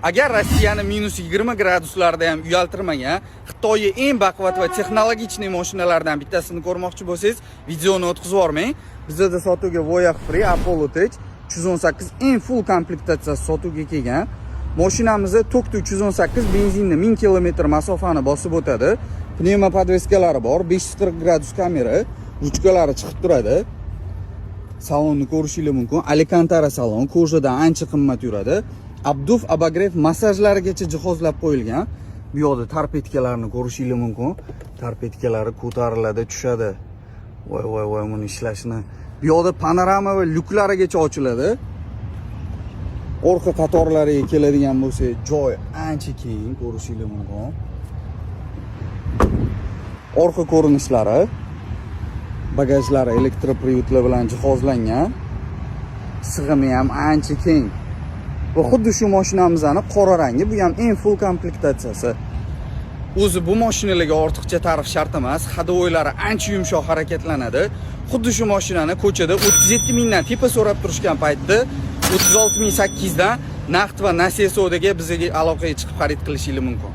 Agar Rossiyani -20 graduslarda ham uyaltirmagan Xitoyni eng baquvvat va технологичный mashinalardan bittasini ko'rmoqchi bo'lsangiz, videoni o'tkazib yubormang. Bizda sotuvga Voyah Free Apollo Tech 318 eng full komplektatsiyasi sotuvga kelgan. Mashinamizni tokda 318, benzinni 1000 km masofani bosib o'tadi. Пневмоподвеска lari bor, 540 gradus kamera, ruchkalari chiqib turadi. Salonni ko'rishingiz mumkin. Alcantara salon, кожа dan ancha qimmat yuradi. Обдув, обогрев, massajlarigacha jihozlab qo'yilgan. Bu yoqda торпедка larni ko'rishingiz mumkin. Торпедка lari ko'tariladi, tushadi. Voy voy voy, buni ishlashini. Bu yoqda panorama va lyuklarigacha ochiladi. Orqa qatorlariga keladigan bo'lsak, joy ancha keng, ko'rishingiz mumkin. Orqa ko'rinishlari, bagajlari электропривод lar bilan jihozlangan. Sig'imi ham ancha keng. Va xuddi shu mashinamizni qora rangi, bu ham eng full komplektatsiyasi. O'zi bu mashinalarga ortiqcha ta'rif shart emas, ходовой lari ancha yumshoq harakatlanadi. Xuddi shu mashinani ko'chada 37 mingdan tepa so'rab turishgan paytda 36 800 dan naqd va nasiya savdoga bizga aloqaga chiqib xarid qilishingiz mumkin.